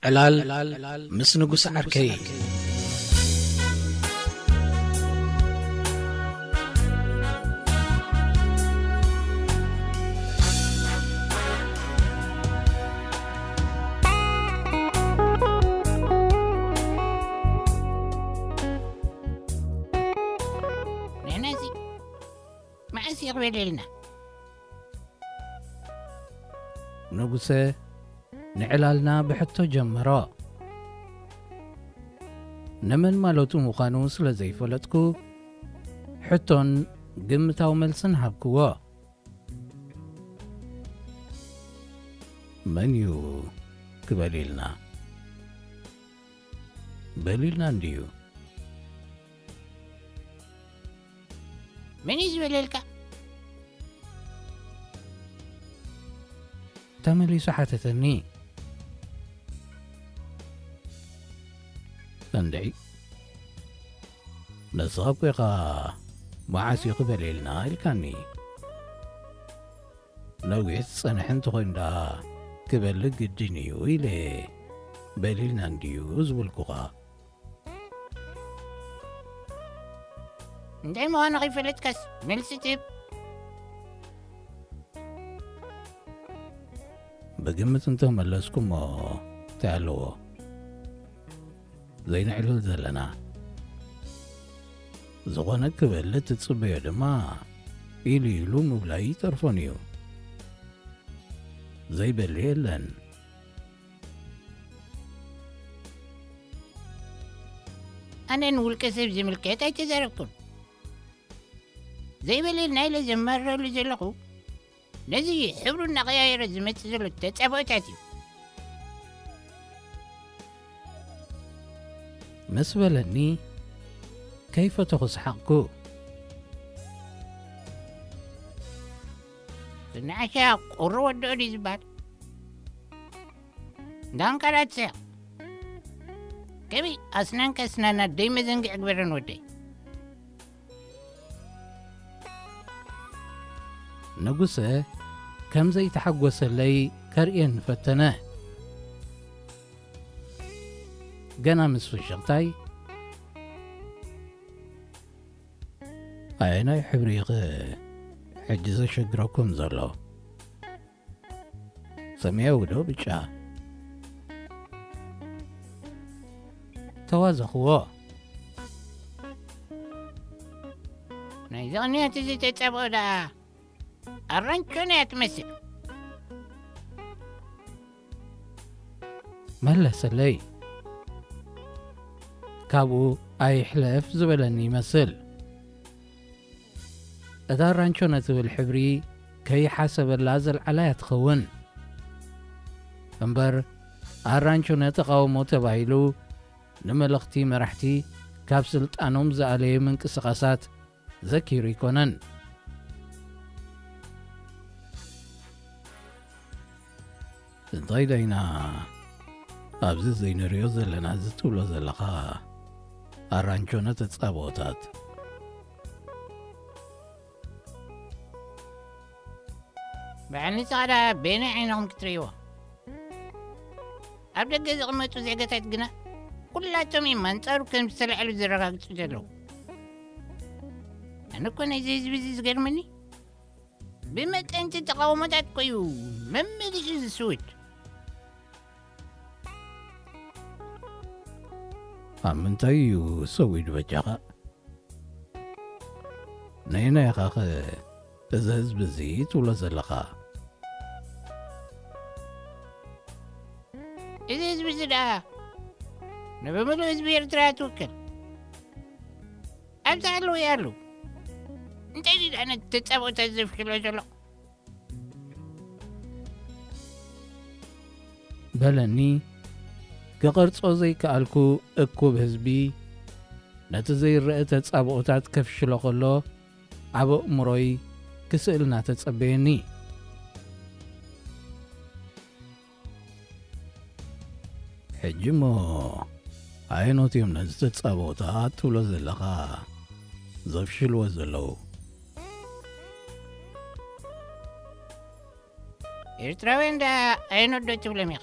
ዕላል ምስ ንጉስ ዓርከይ። ንሕናሲ መዓስ ይቕበለልና? ንጉሰ ንዕላልና ብሕቶ ጀመሮ። ንመን ማለቱ ምዃኑ ስለ ዘይፈለጥኩ፣ ሕቶን ግምታዊ መልስን ሃብክዎ። መን እዩ ክበል ኢልና? በል ኢልና እንድዩ። መን እዩ ዝበለልካ? ተመሊሱ ሓተተኒ። እንድዒ፣ ንስኻ እኮ ኢኻ መዓስ እዩ ክበል ኢልና ኢልካኒ። ነዊሕ ዝጸንሐ እንተኾይኑ ደኣ ክበል ግድን እዩ ኢለ በል ኢልና እንድዩ ዝበልኩኻ። እንታይ ምዃኑ ከይፈለጥካስ መልሲ ትህብ? ብግምት እንተመለስኩሞ እንታይ ኣለዎ? ዘይነዕልል ዘለና። ዝኾነ ክበል ትጽበዮ ድማ ኢሉ ኢሉ ምብላይ ይተርፎን እዩ። ዘይበሊ የለን። ኣነ ንውልቀ ሰብ ዝምልከት ኣይተዛረብኩን። ዘይበለልና ኢለ ዘማርረሉ ዘለኹ ነዚ ሕብሩ እናቐያየረ ዝመጽእ ዘሎ ተጻብኦታት እዩ። ምስ በለኒ ከይፈተኹ ሰሓቕኩ። ዝነኣሻ ቁሪ ወድኦ ድዩ ዝበሃል? ዳንካራ ትስሕቕ። ከመይ ኣስናንካ ኣስናና ደይ መዘንግዕ ግበረን ወደይ። ንጉሰ ከም ዘይተሓጎሰለይ ከርእየኒ ፈተነ። ገና ምስ ፍሽኽታይ፣ ኣየናይ ሕብሪ ኢኺ ሕጂ ዘሸግረኩም ዘሎ? ሰማያዊ ዶ ብጫ? ተዋዘኽዎ። ናይዚ ቅንያት እዚ ተጸብኦ ደኣ ኣራንቾ እያ ትመስል። መለሰለይ። ካብኡ ኣይሕለፍ ዝበለኒ ይመስል። እታ ኣራንቾ ነትብል ሕብሪ ከይሓሰበላ ዘልዓላያ ትኸውን። እምበር ኣራንቾ ነተቓውሞ ተባሂሉ ንመለኽቲ መራሕቲ ካብ ስልጣኖም ዝኣለየ ምንቅስቓሳት ዘኪሩ ኣይኮነን። እንታይ ደይና ኣብዚ ዘይንሪኦ ዘለና እዚ ትብሎ ዘለኻ ኣራንቾ ነቲ ጻብኦታት? በዓል ንስኻ ደኣ በየናይ ዓይንኹም ክትርእይዎ? ኣብ ደገ ዝቕመጡ ዜጋታት ግና ኩላቶም እዮም ኣንጻሩ ከም ዝተላዕሉ ዘረጋግጹ ዘለዉ። ኣነ እኮ ናይዚ ህዝቢ እዚ ዝገርመኒ ብመጠን እቲ ተቓውሞታት እኮ እዩ መመሊሱ ዝስውድ። ኣብ ምንታይ እዩ ሰዊዱ በጃኻ? ነየናይ ኢኻኸ እዚ ህዝቢ እዚ ትብሎ ዘለኻ? እዚ ህዝቢ እዚ ደኣ ንብምሉእ ህዝቢ ኤርትራ ትውክል። ኣብዚ ኣለዉ ይኣሉ። እንታይ ድዩ ደኣ ነቲ ተጻብኦታት ዘፍሽሎ ዘሎ? በለኒ። ክቐርጾ ዘይከኣልኩ እኩብ ህዝቢ ነቲ ዘይረአ ተጻብኦታት ከፍሽሎ ከሎ ኣብ ኣእምሮይ ክስእል እናተጸበየኒ። ሕጂ እሞ ኣየኖት እዮም ነዚ ተጻብኦታት ትብሎ ዘለኻ ዘፍሽልዎ ዘለዉ? ኤርትራውያን ደኣ ኣየኖት ዶ ትብሎም ኢኻ?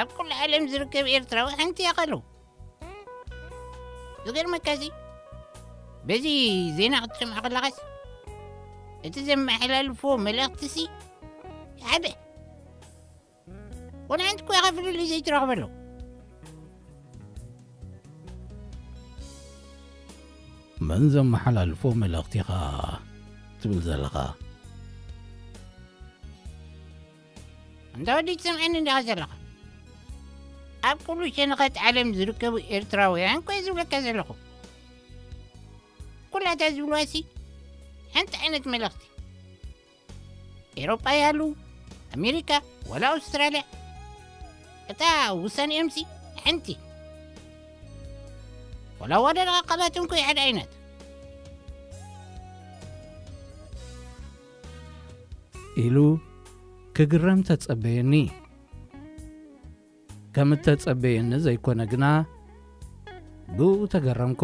ኣብ ኩሉ ዓለም ዝርከብ ኤርትራዊ ሓንቲ እያ ቃሉ። ዝገርመካሲ፣ በዚ ዜና ክትሰምዖ ከለኻስ፣ እቲ ዘመሓላልፎ መልእኽትሲ ሓደ፣ ወላ ሓንቲ እኳ ኢኻ ፍልልይ ዘይትረኽበሉ። መን ዘመሓላልፎ መልእኽቲ ኢኻ ትብል ዘለኻ? እንዳ ወዲ ትሰምዐኒ እንዲኻ ዘለኻ? ኣብ ኩሉ ሸነኻት ዓለም ዝርከቡ ኤርትራውያን እኮ እየ ዝብለካ ዘለኹ። ኩላታ ዝብልዋሲ ሓንቲ ዓይነት መልእኽቲ። ኤሮጳ ይሃሉ፣ ኣሜሪካ፣ ወላ ኣውስትራልያ፣ እታ ውሳኔኦምሲ ሓንቲ። ወላ ኣወዳድቓ ቃላቶም እኮ ሓደ ዓይነት። ኢሉ ክግረም ተጸበየኒ። ከም እተጸበየኒ ዘይኮነ ግና፣ ብኡ ተገረምኩ።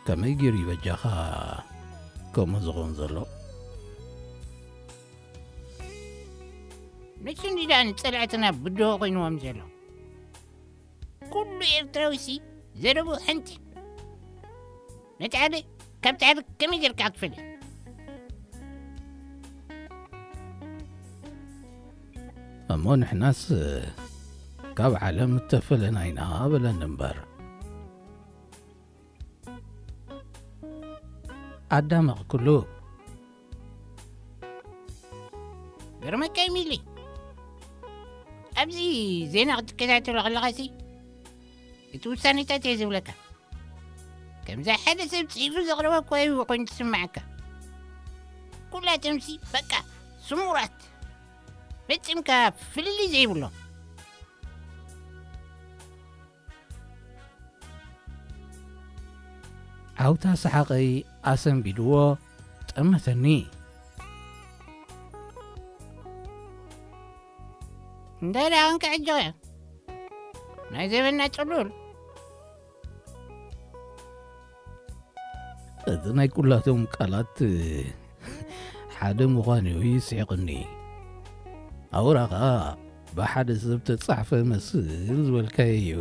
ከመይ ገይሩ እዩ በጃኻ ከምኡ ዝኸውን ዘሎ? ንሱ እንዲ ደኣ ንጸላእትና ብድሆ ኮይንዎም ዘሎ። ኩሉ ኤርትራዊሲ ዘረብኡ ሓንቲ። ነቲ ሓደ ካብቲ ሓደ ከመይ ጌርካ ክትፈልዮ? እሞ ንሕናስ ካብ ዓለም እተፈለና ኢና በለኒ እምበር። ኣዳመቕኩሉ። ገርመካ እዩ ሚሊ። ኣብዚ ዜና ክትከታተሎ ከለኻሲ እቲ ውሳኔታት እየ ዝብለካ። ከምዛ ሓደ ሰብ ጽሒፉ ዘቕረበ እኮ እዩ ኮይኑ ትስምዓካ። ኩላቶምሲ በቃ ስሙራት፣ ፈጺምካ ፍልልይ ዘይብሎም። ዓውታ ሰሓቐይ ኣሰንቢድዎ ጠመተኒ። እንታይ ደኣ ኮንካ ሕጂ ኸ? ናይ ዘበንና ጽሉል። እቲ ናይ ኩላቶም ቃላት ሓደ ምዃኑ ይስሕቕኒ። ኣውራ ኸኣ ብሓደ ሰብ ተጻሕፈ መስል ዝበልካዮ እዩ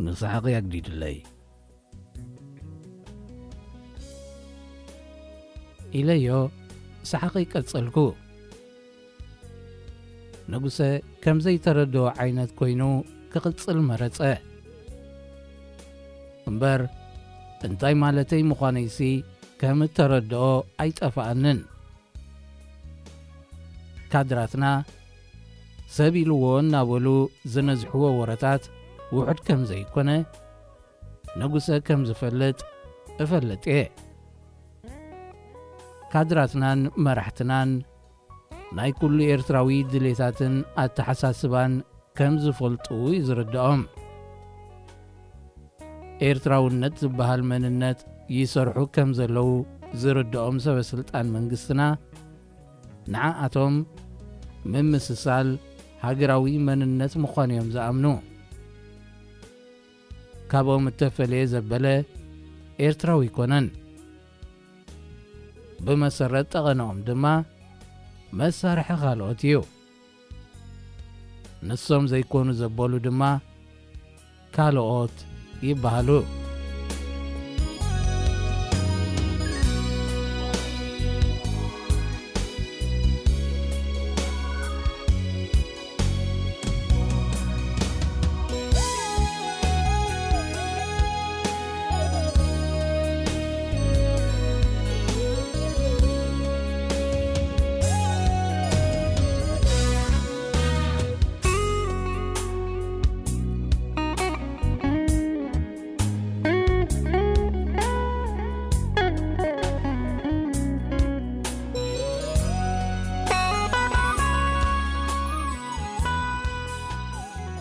ንሰሓቕ ያግዲድለይ። ኢለዮ ሰሓቐይ ቀጸልኩ። ንጉሰ ከም ዘይተረድኦ ዓይነት ኮይኑ ክቕጽል መረጸ። እምበር እንታይ ማለተይ ምዃነይሲ ከም እተረድኦ ኣይጠፍኣንን። ካድራትና ሰብ ኢልዎ እናበሉ ዝነዝሕዎ ወረታት ውሑድ ከም ዘይኮነ ንጉሰ ከም ዝፈልጥ እፈልጥ እየ። ካድራትናን መራሕትናን ናይ ኩሉ ኤርትራዊ ድሌታትን ኣተሓሳስባን ከም ዝፈልጡ እዩ ዝርድኦም። ኤርትራውነት ዝበሃል መንነት ይሰርሑ ከም ዘለዉ ዝርድኦም ሰበ ስልጣን መንግስትና፣ ንዓኣቶም ምምስሳል ሃገራዊ መንነት ምዃኑ እዮም ዝኣምኑ። ካብኦም እተፈለየ ዘበለ ኤርትራዊ ኣይኮነን። ብመሰረት ጠቐነኦም ድማ መሳርሒ ካልኦት እዩ። ንሶም ዘይኮኑ ዘበሉ ድማ ካልኦት ይበሃሉ።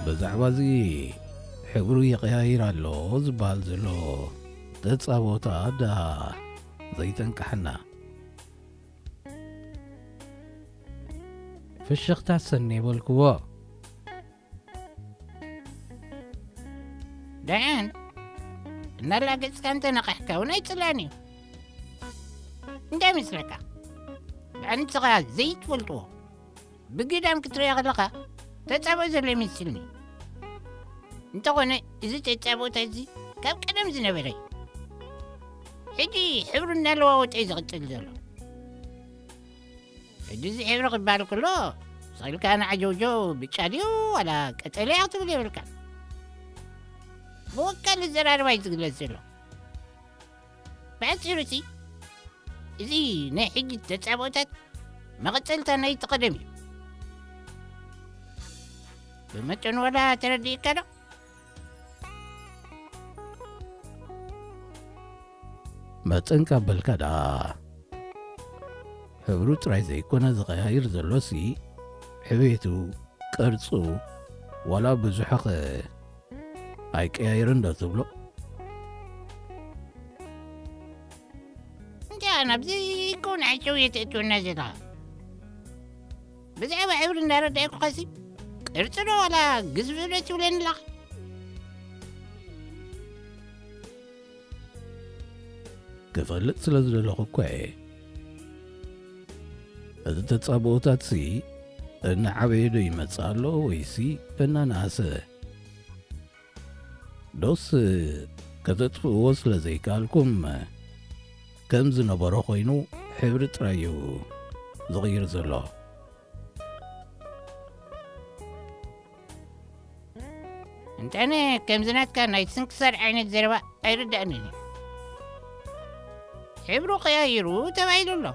ብዛዕባ እዚ ሕብሩ ይቐያይር ኣሎ ዝበሃል ዘሎ ተጻቦታ ደኣ ዘይተንቅሓና። ፍሽኽታ ሰኒ በልክዎ። ደሓን እናላገጽካ እንተ ነቓሕካ እውን ኣይጽላእን እዩ። እንታይ ይመስለካ? ኣንትኻ ዘይትፈልጥዎ ብግዳም ክትሪኦ ከለኻ ተጻብኦ ዘሎ ይመስልኒ። እንተኾነ እዚ ተጻብኦታት እዚ ካብ ቀደም ዝነበረ እዩ። ሕጂ ሕብሩ እናለዋወጠ እዩ ዝቕጽል ዘሎ። ሕጂ እዚ ሕብሪ ክበሃል ከሎ፣ ስቕ ኢልካ ንዓጀውጀው ብጫ ድዩ ዋላ ቀጠልያ ክትብል የብልካን። ብወካል ኣዘራርባ እዩ ዝግለጽ ዘሎ። ብኣጺሩ እቲ፣ እዚ ናይ ሕጂ ተጻብኦታት መቐጸልታ ናይቲ ቀደም እዩ። ብመጠኑ ዋላ ተረዲእካ ዶ? መጠንካ በልካ ደኣ። ሕብሩ ጥራይ ዘይኮነ ዝቐያይር ዘሎሲ፣ ዕቤቱ፣ ቅርጹ፣ ዋላ ብዙሕኸ ኣይቀያይርን ዶ ትብሎ? እንታይ ናብዚ ይኮን ሓሸው የተእትወና ዘለኻ? ብዛዕባ ሕብሪ እንዳረዳእኩኻሲ፣ ቅርጺ ዶ ዋላ ግዝፊ ዶ ትብለኒ ኣለኻ? ክፈልጥ ስለ ዝደለኹ እኮ እየ። እዚ ተጻብኦታትሲ እናዓበየ ዶ ይመጽእ ኣሎ ወይሲ እናነኣሰ? ዶስ ከተጥፍእዎ ስለ ዘይከኣልኩም፣ ከም ዝነበሮ ኮይኑ ሕብሪ ጥራይ እዩ ዝቕይር ዘሎ። እንተነ ከምዚ ናትካ ናይ ስንክሳር ዓይነት ዘረባ ኣይርዳእንን እዩ። ሕብሩ ቀያይሩ ተባሂሉ ኣሎ።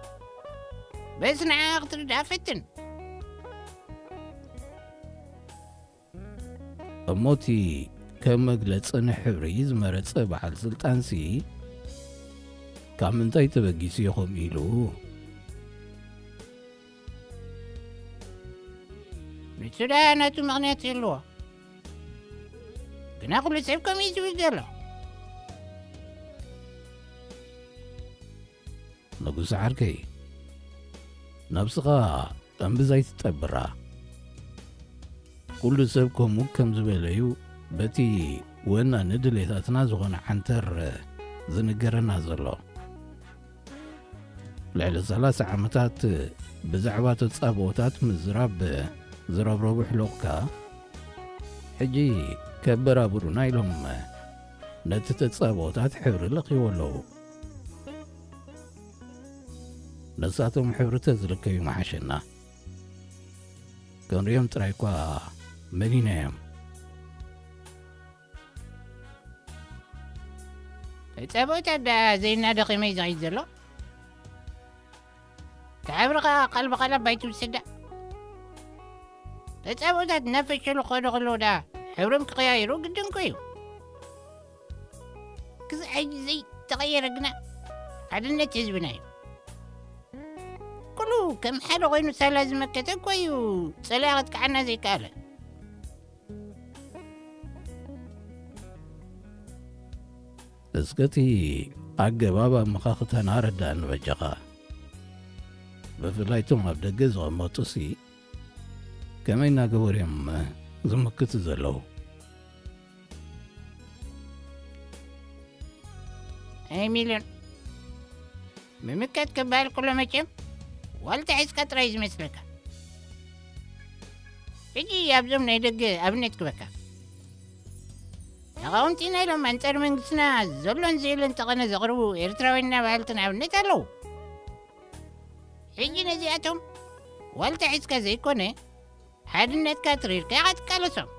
በስ ንዓ ክትርዳእ ፈትን። እሞ እቲ ከም መግለጺ ንሕብሪ ዝመረጸ በዓል ስልጣንሲ ካብ ምንታይ ተበጊሱ ይኾም ኢሉ? ንሱ ደኣ ናቱ ምኽንያት ይህልዎ። ግና ኩሉ ሰብ ከምኡ እዩ ዝብል ዘሎ። ንጉስ ዓርከይ፣ ነብስኻ እምብዛ ኣይትጠብራ። ኩሉ ሰብ ከምኡ ከም ዝበለዩ በቲ ወና ንድሌታትና ዝኾነ ዓንተር ዝንገረና ዘሎ። ልዕሊ ሰላሳ ዓመታት ብዛዕባ ተጻብኦታት ምዝራብ ዝረብረቡ ሕሎቕካ፣ ሕጂ ከበራብሩና ኢሎም ነቲ ተጻብኦታት ሕብሪ ለኽይዎ ኣለዉ። ነሳቶም ሕብሪ ተዝልከዩ መሓሸና። ክንሪኦም ጥራይ እኳ መኒናዮም። ተጻብኦታት ደኣ ዘይናደኸመ እዩ ዝኸይድ ዘሎ። እቲ ሕብሪ ኸኣ ቃል ብቓል ኣባይ ትውሰዳ። ተጻብኦታት እናፈሸሉ ክኸዱ ከለዉ ደኣ ሕብሮም ክቐያይሩ ግድን እኮ እዩ። ክሳዕ ሕጂ ዘይተቐየረ ግና ሓድነት ህዝብና እዩ። ኩሉ ከም ሓደ ኮይኑ ሳላ ዝመከተ እኮ እዩ ጸላኢ ከጥቅዓና ዘይከኣለ። እስከ እቲ ኣገባብ ኣመኻኽታና ኣረዳእኒ በጃኻ። ብፍላይ እቶም ኣብ ደገ ዝቐመጡሲ ከመይ እናገበሩ እዮም ዝምክቱ ዘለዉ? ኣይ ሚልዮን፣ ምምካት ክበሃል ከሎ መቸም ዋልታ ሒዝካ ጥራይ እዩ ዝመስለካ። ሕጂ ኣብዞም ናይ ደገ ኣብነት ክበካ። ተቓወምቲ ኢና ኢሎም ኣንጻር መንግስትና ዘሎን ዘየለን ጠቐነ ዘቕርቡ ኤርትራውያን እናበሃልትን ኣብነት ኣለዉ። ሕጂ ነዚኣቶም ዋልታ ሒዝካ ዘይኮነ፣ ሓድነትካ ትሪርካ ኢኻ ትቃለሶም።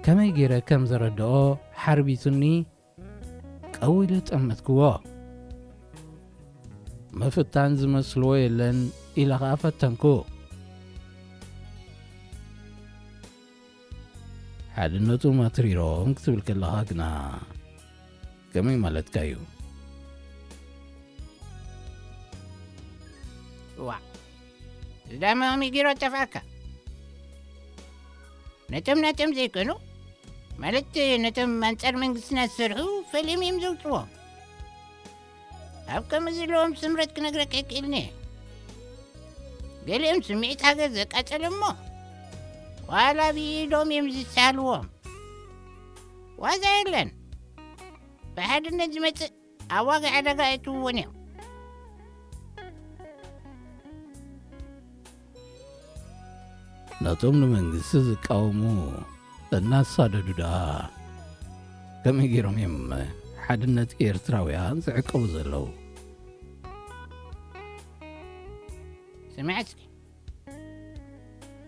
ከመይ ገይረ ከም ዘረድኦ ሓርቢቱኒ፣ ቀዊለ ጠመትክዎ። ምፍታን ዝመስልዎ የለን ኢለ ኸኣ ፈተንኩ። ሓድነቶም ኣትሪሮም ክትብል ከለኻ ግና ከመይ ማለትካ እዩ? እዋእ፣ ዝዳመ ሚጊሮ ጠፍኣካ። ነቶም ናቶም ዘይኮኑ፣ ማለት ነቶም ኣንጻር መንግስትና ዝሰርሑ ፈሊዮም እዮም ዘውጽዎም። ኣብ ከምኡ ዘለዎም ስምረት ክነግረካ ይክእልኒ። ገሊኦም ስምዒት ሃገር ዘቃጸለ እሞ፣ ዋላ ብኢዶም እዮም ዝሳልዎም። ዋዛ የለን። ብሓድነት ዝመጽእ ኣብ ዋጋ ዕዳጋ ኣእትውዎን እዮም። ነቶም ንመንግስቲ ዝቃወሙ እናሳደዱ ደኣ ከመይ ገይሮም እዮም ሓድነት ኤርትራውያን ዝዕቀቡ ዘለዉ? ስምዐ እስኪ፣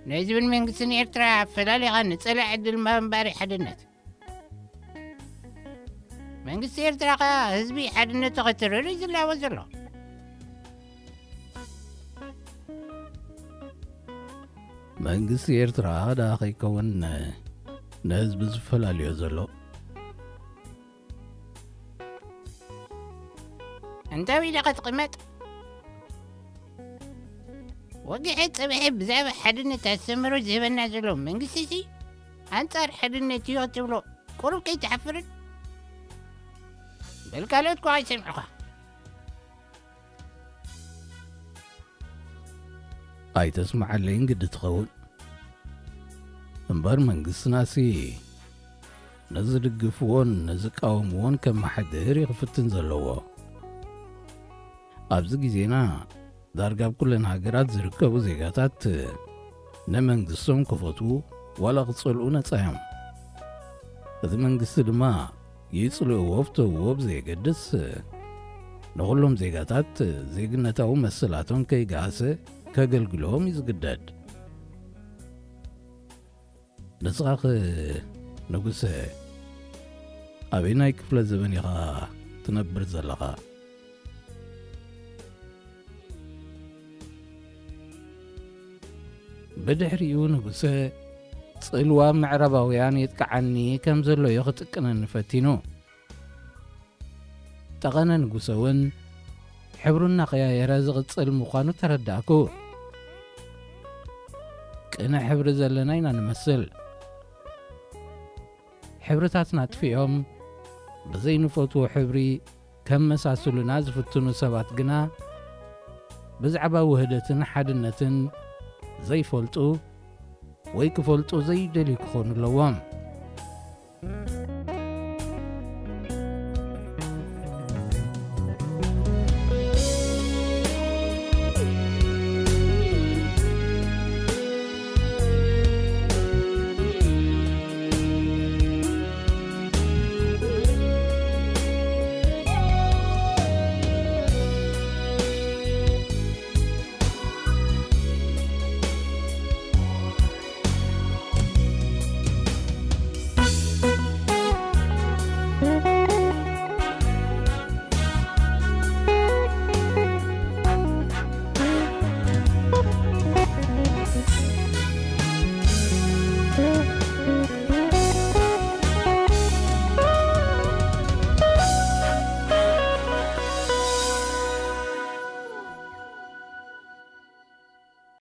ንህዝብን መንግስትን ኤርትራ ፈላሊኻ ንጸላኢ ዕድል ምሃብ እምበኣር ሓድነት። መንግስቲ ኤርትራ ከኣ ህዝቢ ሓድነቱ ከተረሪ ዝላቦ ዘሎ። መንግስቲ ኤርትራ ደኣ ከይከውን ንህዝቢ ዝፈላልዮ ዘሎ? እንታይ ኢለ ክትቕመጥ? ወግሐ ጽብሐ ብዛዕባ ሓድነት ኣስተምህሮ ዝህበና ዘሎ መንግስቲ ሲ ኣንጻር ሓድነት እዩ ክትብሎ ቁሩብ ከይትሓፍርን? በል ካልኦት እኳ ኣይሰምዑኻ። ኣይተስምዓለይን ግዲ ትኸውን። እምበር መንግስትናሲ ነዝድግፍዎን ነዝቃወምዎን ከመሓድር እዩ ክፍትን ዘለዎ። ኣብዚ ግዜና ዳርጋ ኣብ ኩለን ሃገራት ዝርከቡ ዜጋታት ንመንግስቶም ክፈትዉ ዋላ ክጸልኡ ነጻ እዮም። እቲ መንግስቲ ድማ ይጽልእዎ ፍተውዎ ብዘየገድስ ንኹሎም ዜጋታት ዜግነታዊ መሰላቶም ከይገሃሰ ከገልግሎም እዩ ዝግደድ። ንስኻኸ ንጉሰ፣ ኣበየናይ ክፍለ ዘበን ኢኻ ትነብር ዘለኻ? ብድሕሪኡ ንጉሰ፣ ጽልዋ ምዕራባውያን የጥቅዓኒ ከም ዘሎ እዩ ክጥቅነኒ ፈቲኑ። ጠቐነ ንጉሰ እውን ሕብሩ እናቐያየረ ዝቕጽል ምዃኑ ተረዳእኩ። ቅነ ሕብሪ ዘለና ኢና ንመስል። ሕብርታትና ኣጥፊኦም ብዘይንፈትዎ ሕብሪ ከመሳስሉና ዝፍትኑ ሰባት ግና ብዛዕባ ውህደትን ሓድነትን ዘይፈልጡ ወይ ክፈልጡ ዘይደልዩ ክኾኑ ኣለዎም።